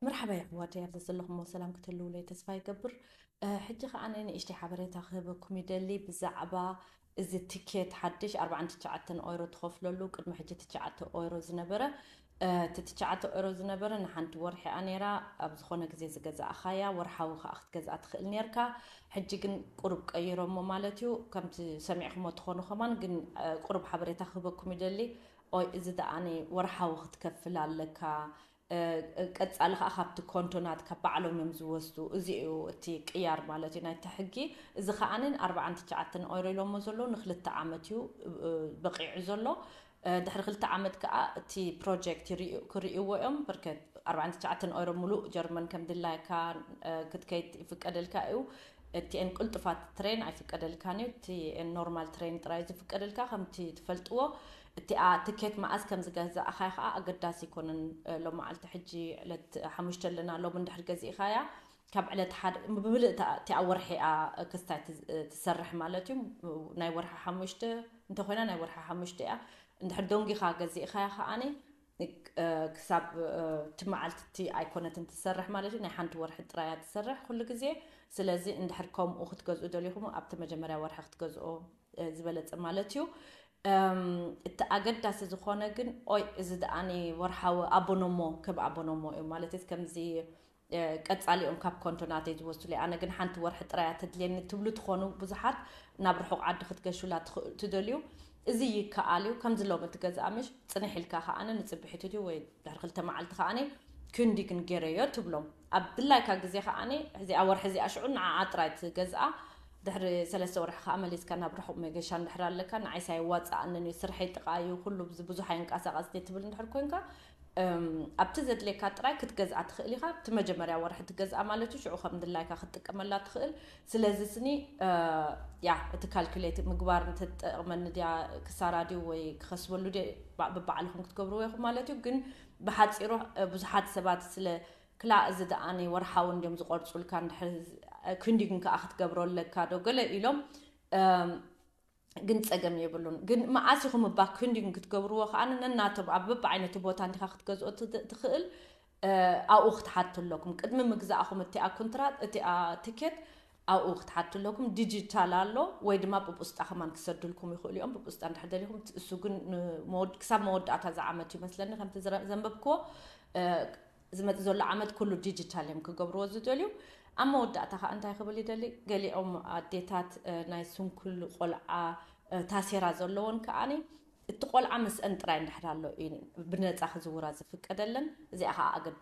መርሓባ የሕዋተይ፣ ኣብዚ ዘለኹሞ ሰላም ክትህልውለይ ተስፋ ይገብር። ሕጂ ከኣ ንእሽተይ ሓበሬታ ክህበኩም ይደሊ ብዛዕባ እዚ ትኬት ሓድሽ ኣርባዓን ትሽዓተን ኦይሮ ትኸፍለሉ፣ ቅድሚ ሕጂ ትሽዓተ ኦይሮ ዝነበረ እቲ ትሽዓተ ኦይሮ ዝነበረ ንሓንቲ ወርሒ እያ ነይራ። ኣብ ዝኾነ ግዜ ዝገዛእኻያ ወርሓዊ ከኣ ክትገዝኣ ትኽእል ነርካ። ሕጂ ግን ቁሩብ ቀይሮሞ ማለት እዩ። ከምቲ ሰሚዕኩሞ ትኾኑ ከማን ግን ቁሩብ ሓበሬታ ክህበኩም ይደሊ። ኦይ እዚ ደኣ ወርሓዊ ክትከፍል ኣለካ። ቀጻሊ ከኣ ካብቲ ኮንቶ ናትካ ባዕሎም እዮም ዝወስዱ። እዚ እዩ እቲ ቅያር ማለት እዩ ናይቲ ሕጊ። እዚ ከኣ ኣርባዓን ትሽዓተን ኦይሮ ኢሎሞ ዘለዉ ንክልተ ዓመት እዩ በቂዑ ዘሎ። ድሕሪ ክልተ ዓመት ከኣ እቲ ፕሮጀክት ክርእይዎ እዮም። ብርከት ኣርባዓን ትሽዓተን ኦይሮ ሙሉእ ጀርመን ከም ድላይካ ክትከይድ ይፍቀደልካ እዩ። እቲኤን ቅልጡፋት ትሬን ኣይፍቀደልካን እዩ። እቲኤን ኖርማል ትሬን ጥራይ ዝፍቀደልካ። ከምቲ ትፈልጥዎ እቲኣ ትኬት መኣስ ከም ዝገዛእኻ ከኣ ኣገዳሲ ኣይኮነን። ሎመዓልቲ ሕጂ ዕለት ሓሙሽተ ኣለና። ሎም እንድሕር ገዚእኻያ ካብ ዕለት ሓደ ብምልእታ እቲኣ ወርሒ እያ ክስታይ ትሰርሕ ማለት እዩ። ናይ ወርሒ ሓሙሽተ እንተኮይና ናይ ወርሒ ሓሙሽተ እያ። እንድሕር ደንጊኻ ገዚእኻያ ከኣ ክሳብ እቲ መዓልቲ እቲ ኣይኮነትን ትሰርሕ ማለት እዩ። ናይ ሓንቲ ወርሒ ጥራይ እያ ትሰርሕ ኩሉ ግዜ። ስለዚ እንድሕር ከምኡ ክትገዝኡ ደሊኹም ኣብቲ መጀመርያ ወርሒ ክትገዝኦ ዝበለጸ ማለት እዩ። እቲ ኣገዳሲ ዝኾነ ግን ኦይ እዚ ደኣ ወርሓዊ ኣቦኖሞ ከም ኣቦኖሞ እዩ ማለት ከምዚ ቀጻሊኦም ካብ ኮንቶ ናተይ ዝወስዱለይ። ኣነ ግን ሓንቲ ወርሒ ጥራይ እያ ተድልየኒ ትብሉ ትኾኑ ብዙሓት፣ ናብ ርሑቕ ዓዲ ክትገሹላ ትኽእሉ ትደልዩ። እዚ ይከኣል እዩ። ከምዚ ሎም እቲ ገዝኣ ምሽ ጽንሕ ኢልካ ከኣ ንጽብሒቱ ድዩ ወይ ድሕሪ ክልተ መዓልቲ ከኣ ክንዲ ግን ገይረዮ ትብሎም። ኣብ ድላይካ ግዜ ከኣ እዚኣ ወርሒ እዚኣ ሽዑ ንዓኣ ጥራይ ትገዝኣ። ድሕሪ ሰለስተ ወርሒ ከኣ መሊስካ ናብ ርሑቕ መገሻ እንድሕር ኣለካ ንዓይስ ኣይዋጽኣንን እዩ፣ ስርሐይ ጥቓ እዩ፣ ኩሉ ብዙ ብዙሕ ኣይንቀሳቐስ ትብል እንድሕር ኮንካ ኣብቲ ዘድልየካ ጥራይ ክትገዝኣ ትኽእል ኢኻ። እቲ መጀመርያ ወርሒ ትገዝኣ ማለት እዩ። ሽዑ ከም ድላይካ ክትጥቀመላ ትኽእል። ስለዚ ስኒ ያ እቲ ካልኩሌት ምግባር እንተትጠቕመኒ ድያ ክሳራ ድዩ ወይ ክኸስበሉ ድየ በባዕልኹም ክትገብርዎ ኢኹም ማለት እዩ። ግን ብሓፂሩ ብዙሓት ሰባት ስለ ክላ እዚ ደኣ ወርሓዊ እንድዮም ዝቆርፁልካ እንድሕር ክንዲ ግን ከዓ ክትገብሮ ኣለካ ዶ ገለ ኢሎም ግን ጸገም የብሉን። ግን መዓስ ኢኹም እባ ክንዲ ግን ክትገብርዎ ከኣ ነናቶም ኣብ በብዓይነቱ ቦታ እንዲኻ ክትገዝኦ ትኽእል ኣብኡ ክትሓቱ ኣለኩም። ቅድሚ ምግዛእኹም እቲኣ ኩንትራት እቲኣ ትኬት ኣብኡ ክትሓቱ ኣለኩም። ዲጂታል ኣሎ ወይ ድማ ብፖስጣ ከማን ክሰዱልኩም ይኽእሉ እዮም። ብፖስጣ እንድሕር ደሊኹም እሱ ግን ክሳብ መወዳእታ ዝዓመት ይመስለኒ ከምቲ ዘንበብክዎ ዝመጽእ ዘሎ ዓመት ኩሉ ዲጂታል እዮም ክገብርዎ ዝደልዩ። ኣብ መወዳእታ ከኣ እንታይ ክብል ይደሊ፣ ገሊኦም ኣዴታት ናይ ስንኩል ቆልዓ ታሴራ ዘለዎን ከኣ እቲ ቆልዓ ምስአን ጥራይ እንድሕር ኣሎ እዩ ብነጻ ክዝውራ ዝፍቀደለን። እዚኣ ከኣ ኣገዳ